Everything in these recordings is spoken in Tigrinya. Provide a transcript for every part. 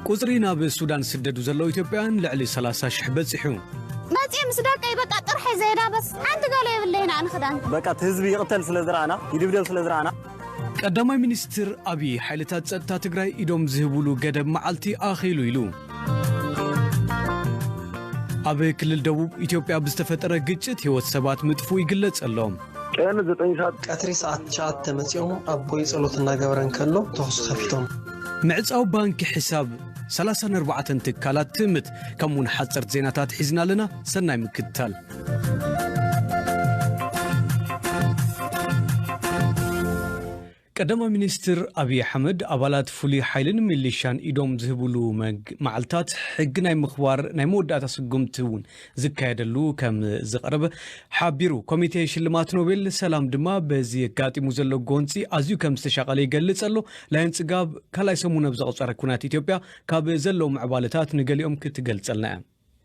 ቁጽሪ ናብ ሱዳን ዝስደዱ ዘለዉ ኢትዮጵያውያን ልዕሊ ሰላሳ ሽሕ በጺሑ። መጽየ ምስ ደቀይ በቃ ጥርሐ ዘይዳ በስ ሓንቲ ገለ የብለይን ኣነ ክዳን። በቃ እቲ ህዝቢ ይቕተል ስለ ዝረኣና፣ ይድብደብ ስለ ዝረኣና። ቀዳማይ ሚኒስትር ኣብይ ሓይልታት ጸጥታ ትግራይ ኢዶም ዝህብሉ ገደብ መዓልቲ ኣኺሉ ኢሉ። ኣብ ክልል ደቡብ ኢትዮጵያ ብዝተፈጠረ ግጭት ህይወት ሰባት ምጥፉ ይግለጽ ኣሎ። ቀን ዘጠኝ ሰዓት ቀትሪ ሰዓት ትሽዓተ መጺኦም ኣቦይ ጸሎት እናገበረ እንከሎ ተኹሲ ከፊቶም። ምዕጻው ባንኪ ሕሳብ ሰላሳን ኣርባዕተን ትካላት ትእምት። ከምኡውን ሓጸርቲ ዜናታት ሒዝና ኣለና። ሰናይ ምክትታል። ቀዳማይ ሚኒስትር ኣብይ ኣሕመድ ኣባላት ፍሉይ ሓይልን ሚሊሻን ኢዶም ዝህብሉ መግ-፣ መዓልታት ሕጊ ናይ ምኽባር ናይ መወዳእታ ስጉምቲ እውን ዝካየደሉ ከም ዝቐረበ ሓቢሩ። ኮሚቴ ሽልማት ኖቤል ሰላም ድማ በዚ ኣጋጢሙ ዘሎ ጎንፂ ኣዝዩ ከም ዝተሻቐለ ይገልጽ ኣሎ። ላይን ጽጋብ ካልኣይ ሰሙን ኣብ ዘቑጸረ ኩናት ኢትዮጵያ ካብ ዘለዉ ምዕባለታት ንገሊኦም ክትገልጸልና እያ።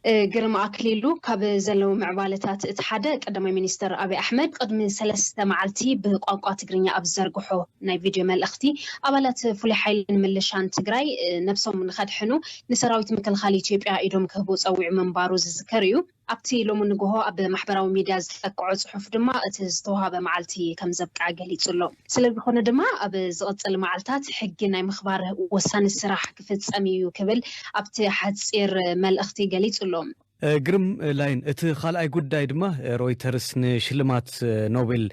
እ፣ ግርማ ኣክሊሉ፣ ካብ ዘለዉ ምዕባለታት እቲ ሓደ ቀዳማይ ሚኒስትር ኣብይ ኣሕመድ ቅድሚ ሰለስተ መዓልቲ ብቋንቋ ትግርኛ ኣብ ዝዘርግሖ ናይ ቪድዮ መልእኽቲ ኣባላት ፍሉይ ሓይልን ምልሻን ትግራይ፣ እ፣ ነብሶም ንኸድሕኑ ንሰራዊት ምክልኻል ኢትዮጵያ ኢዶም ክህቡ ጸዊዑ ምንባሩ ዝዝከር እዩ። ኣብቲ ሎሚ ንግሆ ኣብ ማሕበራዊ ሚድያ ዝተለቀዖ ጽሑፍ ድማ እቲ ዝተዋሃበ መዓልቲ ከም ዘብቅዐ ገሊጹ ኣሎ። ስለ ዝኾነ ድማ ኣብ ዝቕጽል መዓልታት ሕጊ ናይ ምኽባር ወሳኒ ስራሕ ክፍጸም እዩ ክብል ኣብቲ ሓጺር መልእኽቲ ገሊጹ ኣሎ። እ፣ ግርም ላይን፣ እቲ ካልኣይ ጉዳይ ድማ ሮይተርስ ንሽልማት ኖቤል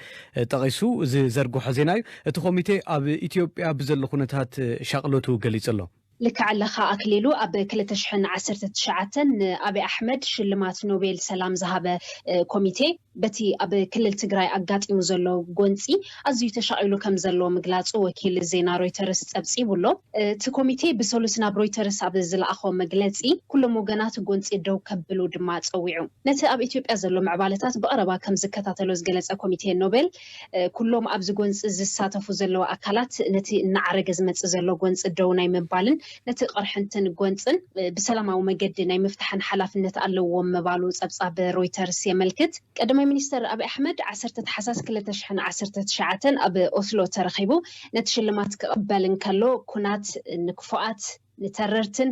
ጠቒሱ ዝዘርግሖ ዜና እዩ። እቲ ኮሚቴ ኣብ ኢትዮጵያ ብዘሎ ኩነታት ሻቕሎቱ ገሊጹ ኣሎ። ልክዕ ኣለኻ ኣክሊሉ፣ ኣብ ክልተ ሽሕን ዓሰርተ ትሽዓተን ንኣብይ ኣሕመድ ሽልማት ኖቤል ሰላም ዝሃበ፣ እ፣ ኮሚቴ በቲ ኣብ ክልል ትግራይ ኣጋጢሙ ዘሎ ጎንፂ ኣዝዩ ተሻቒሉ ከም ዘሎ ምግላፁ ወኪል ዜና ሮይተርስ ጸብጺቡ ኣሎ። እቲ ኮሚቴ ብሰሉስ ናብ ሮይተርስ ኣብ ዝለኣኾ መግለጺ፣ ኩሎም ወገናት ጎንፂ ደው ከብሉ ድማ ጸዊዑ። ነቲ ኣብ ኢትዮጵያ ዘሎ ምዕባለታት ብቐረባ ከም ዝከታተሎ ዝገለጸ ኮሚቴ ኖቤል፣ እ፣ ኩሎም ኣብዚ ጎንፂ ዝሳተፉ ዘለዉ ኣካላት ነቲ እናዓረገ ዝመጽእ ዘሎ ጎንፂ ደው ናይ ምባልን ነቲ ቅርሕንትን ጎንፅን፣ እ፣ ብሰላማዊ መገዲ ናይ ምፍታሕን ሓላፍነት ኣለዎም ምባሉ ጸብጻብ ሮይተርስ የመልክት። ቀዳማይ ሚኒስተር ኣብይ ኣሕመድ ዓሰርተ ታሕሳስ ክልተ ሽሕን ዓሰርተ ትሽዓተን ኣብ ኦስሎ ተረኺቡ ነቲ ሽልማት ክቕበል እንከሎ፣ ኩናት ንክፉኣት፣ ንተረርትን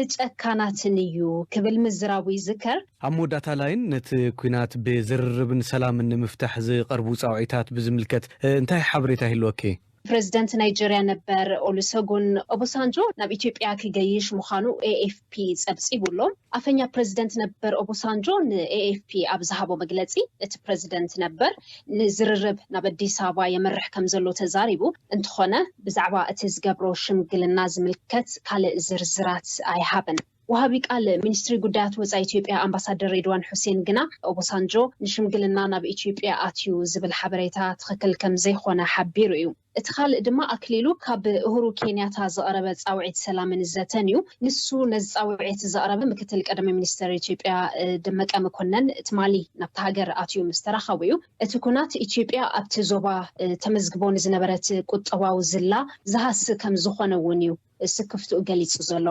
ንጨካናትን እዩ ክብል ምዝራቡ ይዝከር። ኣብ መወዳእታ ላይን፣ ነቲ ኲናት ብዝርርብን ሰላምን ንምፍታሕ ዝቐርቡ ጻውዒታት ብዝምልከት፣ እ፣ እንታይ ሓበሬታ ይህልወኪ? ፕሬዚደንት ናይጀርያ ነበር ኦሉሰጉን ኦቦሳንጆ ናብ ኢትዮጵያ ክገይሽ ምዃኑ ኤ ኤፍ ፒ ጸብጺቡ ኣሎ። ኣፈኛ ፕሬዚደንት ነበር ኦቦሳንጆ ን ኤ ኤፍ ፒ ኣብ ዝሃቦ መግለጺ፣ እቲ ፕሬዚደንት ነበር ንዝርርብ ናብ ኣዲስ ኣበባ የምርሕ ከም ዘሎ ተዛሪቡ። እንተኾነ፣ ብዛዕባ እቲ ዝገብሮ ሽምግልና ዝምልከት ካልእ ዝርዝራት ኣይሃበን። ወሃቢ ቃል ሚኒስትሪ ጉዳያት ወጻኢ ኢትዮጵያ ኣምባሳደር ሬድዋን ሑሴን ግና፣ ኦቦሳንጆ ንሽምግልና ናብ ኢትዮጵያ ኣትዩ ዝብል ሓበሬታ ትኽክል ከም ዘይኾነ ሓቢሩ እዩ። እቲ ካልእ ድማ ኣክሊሉ ካብ እሁሩ ኬንያታ ዝቐረበ ጻውዒት ሰላምን ዘተን እዩ። ንሱ ነዚ ጻውዒት ዘቕረበ ምክትል ቀዳማይ ሚኒስተር ኢትዮጵያ፣ እ፣ ደመቀ መኮነን ትማሊ ናብታ ሃገር ኣትዩ ምስ ተራኸቡ እዩ። እቲ ኩናት ኢትዮጵያ ኣብቲ ዞባ፣ እ፣ ተመዝግቦ ንዝነበረት ቁጠባዊ ዝላ ዝሃሲ ከም ዝኾነ እውን እዩ ስክፍትኡ ገሊጹ ዘሎ።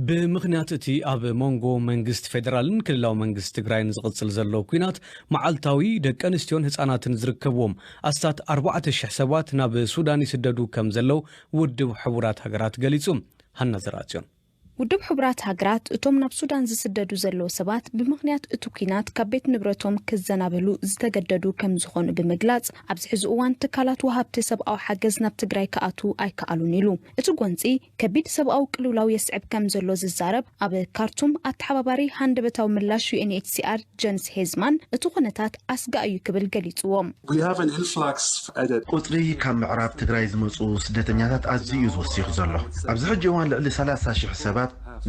ብምኽንያት እቲ ኣብ መንጎ መንግስቲ ፌደራልን ክልላዊ መንግስቲ ትግራይን ዝቕጽል ዘሎ ኲናት፣ መዓልታዊ ደቂ ኣንስትዮን ህጻናትን ዝርከብዎም ኣስታት ኣርባዕተ ሽሕ ሰባት ናብ ሱዳን ይስደዱ ከም ዘለዉ ውድብ ሕቡራት ሃገራት ገሊጹ። ሃና ዘርኣጽዮን። ውድብ ሕቡራት ሃገራት እቶም ናብ ሱዳን ዝስደዱ ዘለዉ ሰባት ብምኽንያት እቲ ኲናት ካብ ቤት ንብረቶም ክዘናበሉ ዝተገደዱ ከም ዝኾኑ ብምግላጽ፣ ኣብዚ ሕዚ እዋን ትካላት ወሃብቲ ሰብኣዊ ሓገዝ ናብ ትግራይ ክኣትዉ ኣይከኣሉን ኢሉ። እቲ ጎንጺ ከቢድ ሰብኣዊ ቅልውላው የስዕብ ከም ዘሎ ዝዛረብ ኣብ ካርቱም ኣተሓባባሪ ሃንደበታዊ ምላሽ ዩ ኤን ኤች ሲ ኣር ጀንስ ሄዝማን እቲ ኩነታት ኣስጋኢ እዩ ክብል ገሊጽዎ። We have an influx at a ቁጽሪ ካብ ምዕራብ ትግራይ ዝመጹ ስደተኛታት ኣዝዩ እዩ ዝወሲኹ ዘሎ። ኣብዚ ሕጂ እዋን ልዕሊ ሰላሳ ሽሕ ሰባት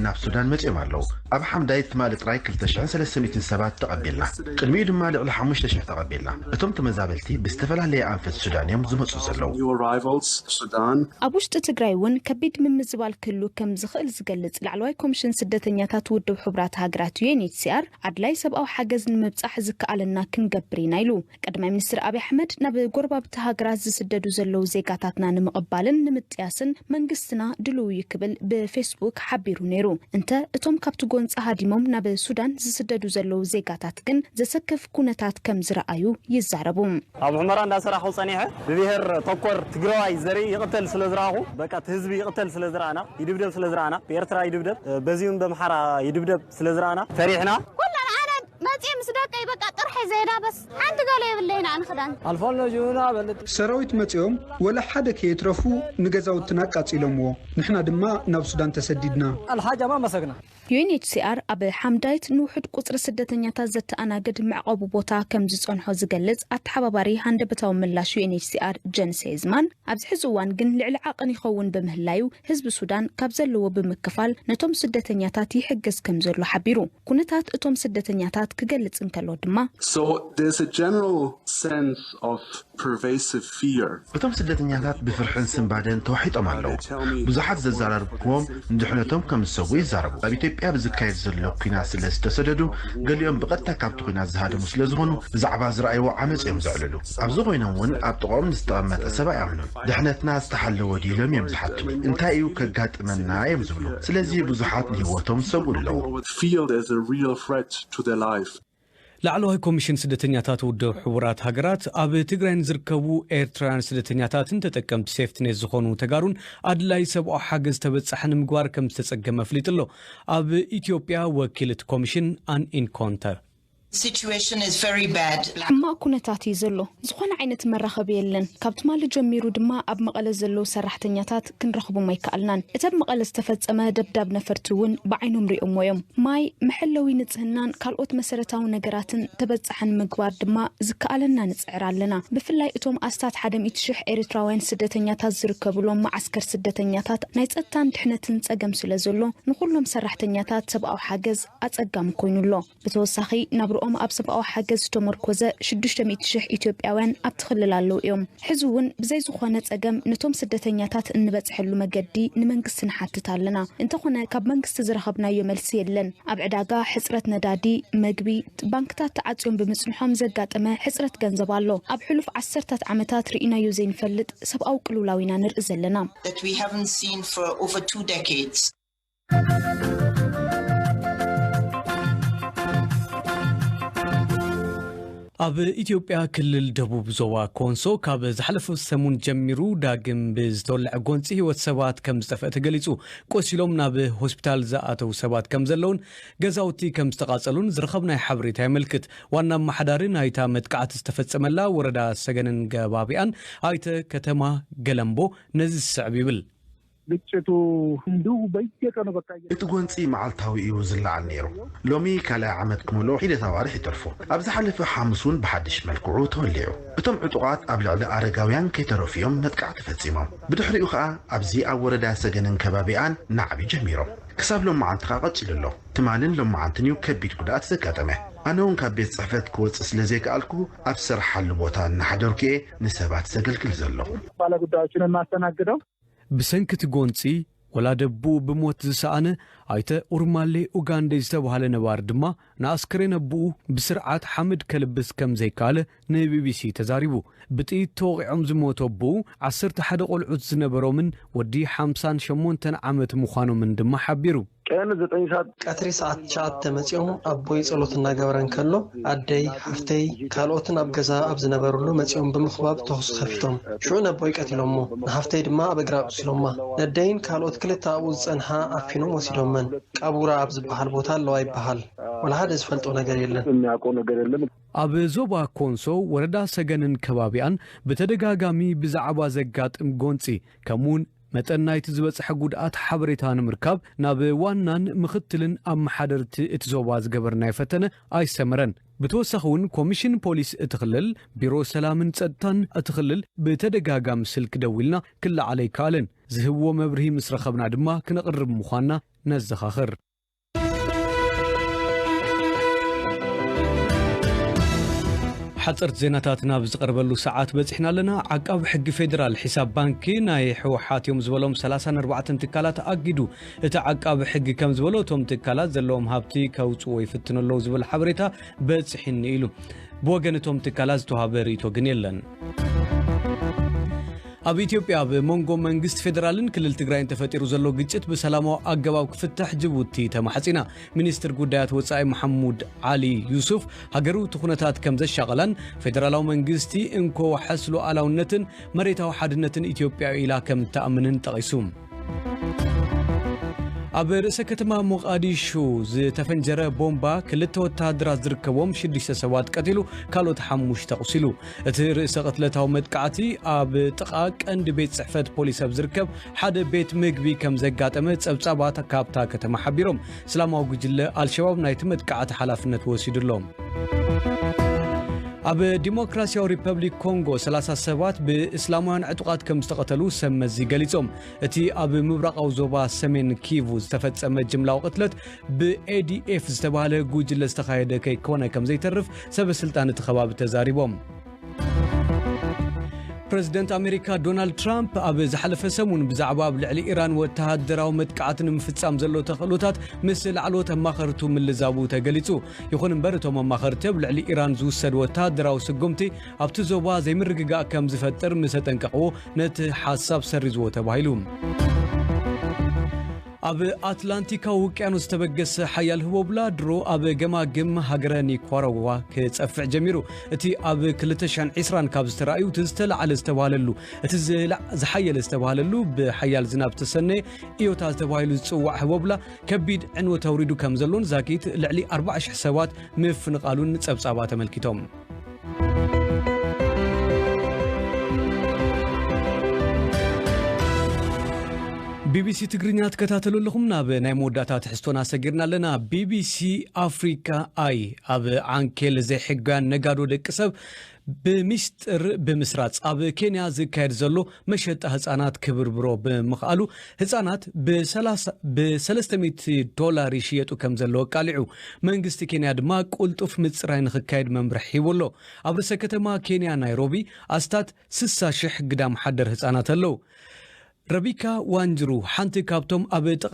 ናብ ሱዳን መጺኦም ኣለዉ። ኣብ ሓምዳይት ትማሊ ጥራይ ክልተ ሽሕን ሰለስተ ሚእትን ሰባት ተቐቢልና። ቅድሚኡ ድማ ልዕሊ ሓሙሽተ ሽሕ ተቐቢልና። እቶም ተመዛበልቲ ብዝተፈላለየ ኣንፈት ሱዳን እዮም ዝመጹ ዘለዉ። New arrivals, Sudan. ኣብ ውሽጢ ትግራይ እውን ከቢድ ምምዝባል ክህሉ ከም ዝኽእል ዝገልጽ ላዕለዋይ ኮሚሽን ስደተኛታት ውድብ ሕቡራት ሃገራት ዩ ኤን ኤች ሲ ኣር፣ ኣድላይ ሰብኣዊ ሓገዝ ንምብጻሕ ዝከኣለና ክንገብር ኢና ኢሉ። ቀዳማይ ሚኒስትር ኣብይ ኣሕመድ ናብ ጎረባብቲ ሃገራት ዝስደዱ ዘለዉ ዜጋታትና ንምቕባልን ንምጥያስን መንግስትና ድልው እዩ ክብል ብፌስቡክ ሓቢሩ ነይሩ። ነይሩ። እንተ እቶም ካብቲ ጎንፂ ሃዲሞም ናብ ሱዳን ዝስደዱ ዘለዉ ዜጋታት ግን ዘሰክፍ ኩነታት ከም ዝረኣዩ ይዛረቡ። ኣብ ሑመራ እንዳሰራሕኩ ጸኒሐ፣ ብብሔር ተኮር ትግራዋይ ዘርኢ ይቕተል ስለ ዝረኣኹ፣ በቃ እቲ ህዝቢ ይቕተል ስለ ዝረኣና፣ ይድብደብ ስለ ዝረኣና፣ ብኤርትራ ይድብደብ፣ በዚሁም በምሓራ ይድብደብ ስለ ዝረኣና ፈሪሕና። ኩለን ኣነ መፅየ ምስ ደቀይ በቃ ጥርሐ ዘይዳ በስ ሓንቲ ገለ የብለይና ኣንክዳን። ኣልፎሎ ጅኑና በልጥ። ሰራዊት መጺኦም ወላ ሓደ ከየትረፉ ንገዛውትና ኣቃጺሎምዎ። ንሕና ድማ ናብ ሱዳን ተሰዲድና። ኣልሓጃ ማ መሰግና። ዩ ኤን ኤች ሲ ኣር ኣብ ሓምዳይት ንውሑድ ቁጽሪ ስደተኛታት ዘተኣናግድ መዕቆቢ ቦታ ከም ዝጸንሖ ዝገልጽ ኣተሓባባሪ ሃንደበታዊ ምላሽ ዩ ኤን ኤች ሲ ኣር ጀንስ ሄዝማን፣ ኣብዚ ሕዚ እዋን ግን ልዕሊ ዓቕን ይኸውን ብምህላዩ፣ ህዝቢ ሱዳን ካብ ዘለዎ ብምክፋል ነቶም ስደተኛታት ይሕግዝ ከም ዘሎ ሓቢሩ። ኩነታት እቶም ስደተኛታት ክገልጽ እንከሎ ድማ፣ So there's a general sense of pervasive fear. እቶም ስደተኛታት ብፍርሕን ስንባደን ተዋሒጦም ኣለዉ። ብዙሓት ዘዘራረብኩዎም ንድሕነቶም ከም ዝሰጉ ይዛረቡ። ኣብ ኢትዮጵያ ብዝካየድ ዘሎ ኲናት ስለ ዝተሰደዱ፣ ገሊኦም ብቐጥታ ካብቲ ኲናት ዝሃደሙ ስለ ዝኾኑ፣ ብዛዕባ ዝረኣይዎ ዓመጽ እዮም ዘዕልሉ። ኣብዚ ኮይኖም እውን ኣብ ጥቓኦም ንዝተቐመጠ ሰብ ኣይኣምኑን። ድሕነትና ዝተሓለወ ድዩ ኢሎም እዮም ዝሓቱ። እንታይ እዩ ከጋጥመና እዮም ዝብሉ። ስለዚ ብዙሓት ንህይወቶም ዝሰግኡ ኣለዉ። Feel there's a real threat to their life. ላዕለዋይ ኮሚሽን ስደተኛታት ውድብ ሕቡራት ሃገራት ኣብ ትግራይ ንዝርከቡ ኤርትራውያን ስደተኛታትን ተጠቀምቲ ሴፍትኔት ዝኾኑ ተጋሩን ኣድላይ ሰብኣዊ ሓገዝ ተበጻሒ ንምግባር ከም ዝተጸገመ ኣፍሊጡ ኣሎ። ኣብ ኢትዮጵያ ወኪል እቲ ኮሚሽን ኣን ኢንኮንተር situation is very bad. ሕማቕ ኩነታት እዩ ዘሎ። ዝኾነ ዓይነት መራኸቢ የለን። ካብ ትማሊ ጀሚሩ ድማ ኣብ መቐለ ዘለዉ ሰራሕተኛታት ክንረኽቦም ኣይከኣልናን። እቲ ኣብ መቐለ ዝተፈጸመ ደብዳብ ነፈርቲ እውን ብዓይኖም ሪኦሞ እዮም። ማይ፣ መሐለዊ ንጽህናን ካልኦት መሰረታዊ ነገራትን ተበጻሒ ንምግባር ድማ ዝከኣለና ንጽዕር ኣለና። ብፍላይ እቶም ኣስታት ሓደ ሚእቲ ሽሕ ኤርትራውያን ስደተኛታት ዝርከብሎም መዓስከር ስደተኛታት ናይ ጸጥታን ድሕነትን ጸገም ስለ ዘሎ ንኹሎም ሰራሕተኛታት ሰብኣዊ ሓገዝ ኣጸጋሚ ኮይኑ ኣሎ። ብተወሳኺ ናብርኦም ኣብ ሰብኣዊ ሓገዝ ዝተመርኮዘ ሽዱሽተ ሚእቲ ሽሕ ኢትዮጵያውያን ኣብቲ ክልል ኣለዉ እዮም። ሕዚ እውን ብዘይ ዝኾነ ጸገም ነቶም ስደተኛታት እንበጽሐሉ መገዲ ንመንግስቲ ንሓትት ኣለና። እንተኾነ ካብ መንግስቲ ዝረኸብናዮ መልሲ የለን። ኣብ ዕዳጋ ሕጽረት ነዳዲ፣ መግቢ፣ ባንክታት ተዓጽዮም ብምጽንሖም ዘጋጠመ ሕጽረት ገንዘብ ኣሎ። ኣብ ሕሉፍ ዓሰርታት ዓመታት ርኢናዮ ዘይንፈልጥ ሰብኣዊ ቅልውላው ኢና ንርኢ ዘለና። That we haven't seen for over two decades. ኣብ ኢትዮጵያ ክልል ደቡብ ዞባ ኮንሶ ካብ ዝሓለፈ ሰሙን ጀሚሩ ዳግም ብዝተወልዐ ጎንፂ ህይወት ሰባት ከም ዝጠፍአ ተገሊፁ። ቆሲሎም ናብ ሆስፒታል ዝኣተው ሰባት ከም ዘለውን ገዛውቲ ከም ዝተቓፀሉን ዝረኸብናዮ ሓበሬታ የመልክት። ዋና ኣመሓዳሪ ናይታ መጥቃዕቲ ዝተፈጸመላ ወረዳ ሰገንን ገባቢኣን ኣይተ ከተማ ገለምቦ ነዚ ዝስዕብ ይብል። ግጭቱ እንዲሁ በየቀኑ በቃ እየ- እቲ ጎንፂ መዓልታዊ እዩ ዝለዓል ነይሩ። ሎሚ ካልኣይ ዓመት ክመልኦ ሒደት ኣዋርሕ ይተርፎ። ኣብ ዝሓለፈ ሓሙስ እውን ብሓድሽ መልክዑ ተወሊዑ። እቶም ዕጡቓት ኣብ ልዕሊ ኣረጋውያን ከይተረፉ እዮም መጥቃዕቲ ፈፂሞም። ብድሕሪኡ ከዓ ኣብዚ ኣብ ወረዳ ሰገንን ከባቢኣን ናዕቢ ጀሚሮም። ክሳብ ሎመዓንቲ ከዓ ቀፂሉ ኣሎ። ትማልን ሎመዓንትን እዩ ከቢድ ጉድኣት ዘጋጠመ። ኣነ እውን ካብ ቤት ፅሕፈት ክወፅእ ስለ ዘይከኣልኩ ኣብ ዝሰርሓሉ ቦታ እናሓደርኩ እየ ንሰባት ዘገልግል ዘለኹ። ባለጉዳዮችን የማስተናግደው። ብሰንኪ እቲ ጎንፂ ወላዲ ኣቦኡ ብሞት ዝሰኣነ ኣይተ ኡርማሌ ኡጋንዴ ዝተባህለ ነባሪ ድማ ንኣስከሬን ኣቦኡ ብስርዓት ሓመድ ከልብስ ከም ዘይከኣለ ንቢቢሲ ተዛሪቡ። ብጥይት ተወቒዖም ዝሞቱ ኣቦኡ ዓሰርተ ሓደ ቆልዑት ዝነበሮምን ወዲ ሓምሳን ሸሞንተን ዓመት ምዃኖምን ድማ ሓቢሩ። ቀን ዘጠኝ ሰዓት ቀትሪ ሰዓት ትሽዓተ መጺኦም ኣቦይ ጸሎት እናገበረ እንከሎ ኣደይ፣ ሓፍተይ፣ ካልኦትን ኣብ ገዛ ኣብ ዝነበርሉ መጺኦም ብምኽባብ ተኹሲ ከፊቶም። ሽዑ ነቦይ ቀቲሎሞ፣ ንሓፍተይ ድማ ኣብ እግራ ኣቑሲሎማ። ነደይን ካልኦት ክልተ ኣብኡ ዝጸንሓ ኣፊኖም ወሲዶመን። ቃቡራ ኣብ ዝበሃል ቦታ ኣለዋ ይበሃል። ወላ ሓደ ዝፈልጦ ነገር የለን። የሚያውቀው ነገር የለም። ኣብ ዞባ ኮንሶ ወረዳ ሰገንን ከባቢኣን ብተደጋጋሚ ብዛዕባ ዘጋጥም ጎንጺ ከምኡውን መጠን ናይቲ ዝበጽሐ ጉድኣት ሓበሬታ ንምርካብ ናብ ዋናን ምኽትልን ኣመሓደርቲ እቲ ዞባ ዝገበርናዮ ፈተነ ኣይሰመረን። ብተወሳኺ እውን ኮሚሽን ፖሊስ እቲ ክልል፣ ቢሮ ሰላምን ጸጥታን እቲ ክልል ብተደጋጋሚ ስልኪ ደዊልና ክለዓል ኣይከኣለን። ዝህብዎ መብርሂ ምስ ረኸብና ድማ ክነቕርብ ምዃንና ነዘኻኽር። ሓፀርቲ ዜናታት ናብ ዝቐርበሉ ሰዓት በፂሕና ኣለና። ዓቃቢ ሕጊ ፌዴራል ሒሳብ ባንኪ ናይ ህወሓት እዮም ዝበሎም ሰላሳን ኣርባዕተን ትካላት ኣጊዱ። እቲ ዓቃቢ ሕጊ ከም ዝበሎ እቶም ትካላት ዘለዎም ሃብቲ ከውፅዎ ይፍትኑ ኣለዉ ዝብል ሓበሬታ በፂሕኒ ኢሉ። ብወገን እቶም ትካላት ዝተዋሃበ ርእይቶ ግን የለን። ኣብ ኢትዮጵያ፣ ኣብ መንጎ መንግስቲ ፌደራልን ክልል ትግራይን ተፈጢሩ ዘሎ ግጭት ብሰላማዊ ኣገባብ ክፍታሕ ጅቡቲ ተማሕጺና። ሚኒስትር ጉዳያት ወጻኢ መሐሙድ ዓሊ ዩሱፍ፣ ሃገሩ እቲ ኩነታት ከም ዘሻቐላን ፌደራላዊ መንግስቲ እንኮ ዋሕስ ሉዓላውነትን መሬታዊ ሓድነትን ኢትዮጵያ ኢላ ከም ትኣምንን ጠቒሱ። ኣብ ርእሰ ከተማ ሞቓዲሹ ዝተፈንጀረ ቦምባ ክልተ ወተሃደራት ዝርከቦም ሽዱሽተ ሰባት ቀቲሉ፣ ካልኦት ሓሙሽተ ኣቑሲሉ። እቲ ርእሰ ቅትለታዊ መጥቃዕቲ ኣብ ጥቓ ቀንዲ ቤት ጽሕፈት ፖሊስ ኣብ ዝርከብ ሓደ ቤት ምግቢ ከም ዘጋጠመ ጸብጻባት ካብታ ከተማ ሓቢሮም። እስላማዊ ጉጅለ ኣልሸባብ ናይቲ መጥቃዕቲ ሓላፍነት ወሲዱ ኣሎ። ኣብ ዲሞክራሲያዊ ሪፐብሊክ ኮንጎ ሰላሳ ሰባት ብእስላማውያን ዕጡቓት ከም ዝተቐተሉ ሰብ መዚ ገሊጾም። እቲ ኣብ ምብራቓዊ ዞባ ሰሜን ኪቩ ዝተፈጸመ ጅምላዊ ቅትለት ብኤ ዲ ኤፍ ዝተባህለ ጉጅለ ዝተኻየደ ከይኮነ ከም ዘይተርፍ ሰበ ስልጣን እቲ ከባቢ ተዛሪቦም። ፕረዚደንት ኣሜሪካ ዶናልድ ትራምፕ ኣብ ዝሓለፈ ሰሙን ብዛዕባ ኣብ ልዕሊ ኢራን ወተሃደራዊ መጥቃዕቲ ንምፍጻም ዘሎ ተኽእሎታት ምስ ላዕለዎት ኣማኸርቱ ምልዛቡ ተገሊጹ። ይኹን እምበር፣ እቶም ኣማኸርቲ ኣብ ልዕሊ ኢራን ዝውሰድ ወተሃደራዊ ስጉምቲ ኣብቲ ዞባ ዘይምርግጋእ ከም ዝፈጥር ምስ ኣጠንቀቕዎ፣ ነቲ ሓሳብ ሰሪዝዎ ተባሂሉ። ኣብ ኣትላንቲካዊ ውቅያኖስ ዝተበገሰ ሓያል ህቦብላ ድሮ ኣብ ገማግም ሃገረ ኒካራጓ ክጸፍዕ ጀሚሩ። እቲ ኣብ ክልተ ሽሕን ዕስራን ካብ ዝተራእዩ እቲ ዝተላዕለ ዝተባህለሉ፣ እቲ ዝላ-፣ ዝሓየለ ዝተባህለሉ ብሓያል ዝናብ ዝተሰነየ ኢዮታ ዝተባሂሉ ዝጽዋዕ ህቦብላ ከቢድ ዕንወት ኣውሪዱ ከም ዘሎን ዛጊት ልዕሊ ኣርባዓ ሽሕ ሰባት ምፍንቓሉን ጸብጻባት ኣመልኪቶም። ቢ ቢ ሲ ትግርኛ ትከታተሉ ኣለኹም። ናብ ናይ መወዳእታ ትሕዝቶና ሰጊርና ኣለና። ቢ ቢ ሲ ኣፍሪካ ኣይ ኣብ ዓንኬል ዘይሕጋውያን ነጋዶ ደቂ ሰብ ብሚስጥር ብምስራጽ ኣብ ኬንያ ዝካየድ ዘሎ መሸጣ ህጻናት ክብርብሮ ብምኽኣሉ፣ ህጻናት ብሰላሳ፣ ብሰለስተ ሚእቲ ዶላር ይሽየጡ ከም ዘለዉ ኣቃሊዑ። መንግስቲ ኬንያ ድማ ቁልጡፍ ምጽራይ ንኽካየድ መምርሒ ሂቡ ኣሎ። ኣብ ርእሰ ከተማ ኬንያ ናይሮቢ ኣስታት ስሳ ሽሕ ግዳም ሓደር ህጻናት ኣለዉ። ረቢካ ዋንጅሩ፣ ሓንቲ ካብቶም ኣብ ጥቓ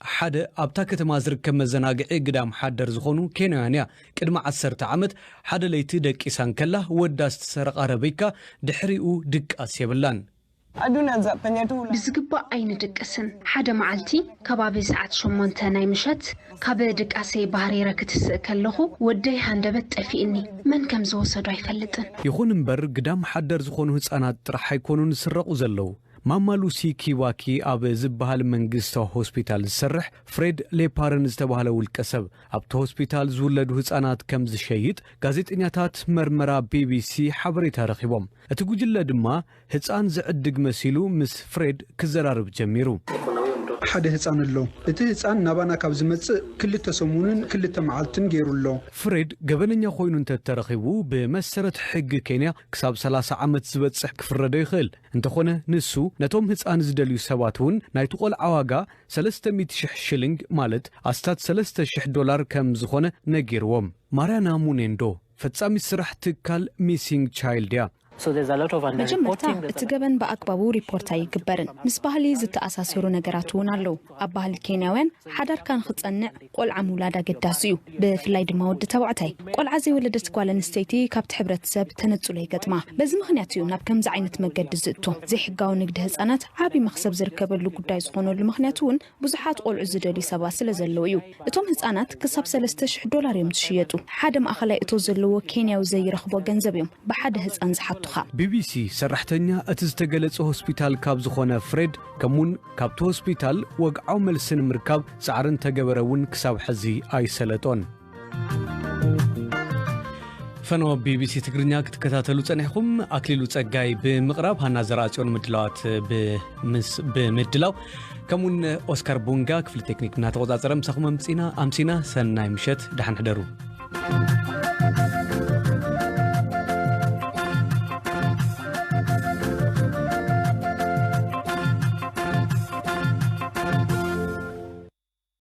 ሓደ ኣብታ ከተማ ዝርከብ መዘናግዒ ግዳም ሓደር ዝኾኑ ኬንያውያን እያ። ቅድሚ ዓሰርተ ዓመት ሓደ ለይቲ ደቂሳ እንከላ፣ ወዳ ዝተሰረቓ ረቢካ ድሕሪኡ ድቃስ የብላን። ብዝግባእ ኣይንድቅስን። ሓደ መዓልቲ ከባቢ ሰዓት ሸሞንተ ናይ ምሸት፣ ካብ ድቃሰይ ባህሪረ ክትስእ ከለኹ፣ ወደይ ሃንደበት ጠፊእኒ። መን ከም ዝወሰዶ ኣይፈልጥን። ይኹን እምበር፣ ግዳም ሓደር ዝኾኑ ህጻናት ጥራሕ ኣይኮኑን ዝስረቑ ዘለዉ። ማማ ሉሲ ኪዋኪ ኣብ ዝበሃል መንግስታዊ ሆስፒታል ዝሰርሕ ፍሬድ ሌፓርን ዝተባህለ ውልቀ ሰብ፣ ኣብቲ ሆስፒታል ዝውለዱ ህጻናት ከም ዝሸይጥ ጋዜጠኛታት መርመራ ቢ ቢ ሲ ሓበሬታ ረኺቦም። እቲ ጉጅለ ድማ ህጻን ዝዕድግ መሲሉ ምስ ፍሬድ ክዘራረብ ጀሚሩ። ሓደ ህጻን ኣሎ። እቲ ህጻን ናባና ካብ ዝመጽእ ክልተ ሰሙንን ክልተ መዓልትን ገይሩ ኣሎ። ፍሬድ ገበነኛ ኮይኑ እንተተረኺቡ፣ ብመሰረት ሕጊ ኬንያ ክሳብ ሰላሳ ዓመት ዝበጽሕ ክፍረዶ ይኽእል። እንተኾነ፣ ንሱ ነቶም ህጻን ዝደልዩ ሰባት እውን ናይቲ ቆልዓ ዋጋ ሰለስተ ሚእቲ ሽሕ ሽሊንግ፣ ማለት ኣስታት ሰለስተ ሽሕ ዶላር ከም ዝኾነ ነጊርዎም። ማርያና ሙኔንዶ፣ ፈጻሚት ስራሕ ትካል ሚሲንግ ቻይልድ እያ። መጀመርታ፣ እቲ ገበን ብኣግባቡ ሪፖርት ኣይግበርን። ምስ ባህሊ ዝተኣሳሰሩ ነገራት እውን ኣለዉ። ኣብ ባህሊ ኬንያውያን፣ ሓዳርካ ንኽጸንዕ ቆልዓ ምውላድ ኣገዳሲ እዩ፣ ብፍላይ ድማ ወዲ ተባዕታይ። ቆልዓ ዘይወለደት ጓል ኣንስተይቲ ካብቲ ሕብረተሰብ ተነጽሎ ይገጥማ። በዚ ምኽንያት እዩ ናብ ከምዚ ዓይነት መገዲ ዝእቶ። ዘይሕጋዊ ንግዲ ህጻናት ዓቢ መኽሰብ ዝርከበሉ ጉዳይ ዝኾነሉ ምኽንያት እውን፣ ብዙሓት ቆልዑ ዝደልዩ ሰባት ስለ ዘለዉ እዩ። እቶም ህጻናት ክሳብ ሰለስተ ሽሕ ዶላር እዮም ዝሽየጡ። ሓደ ማእኸላይ እቶት ዘለዎ ኬንያዊ ዘይረኽቦ ገንዘብ እዮም ብሓደ ህጻን ዝሓቱኻ። ቢ ቢ ሲ ሰራሕተኛ እቲ ዝተገለጸ ሆስፒታል ካብ ዝኾነ ፍሬድ፣ ከምኡውን ካብቲ ሆስፒታል ወግዓዊ መልሲ ንምርካብ ጻዕሪ እንተገበረ እውን ክሳብ ሕዚ ኣይሰለጦን። ፈነወ ቢ ቢ ሲ ትግርኛ ክትከታተሉ ጸኒሕኹም። ኣክሊሉ ጸጋይ ብምቕራብ፣ ሃና ዘርኣጽዮን ምድላዋት ብምስ-፣ ብምድላው፣ ከምኡውን ኦስካር ቡንጋ ክፍሊ ቴክኒክ እናተቖጻጸረ ምሳኹም ኣምጺና፣ ኣምሲና። ሰናይ ምሸት፣ ደሓን ሕደሩ።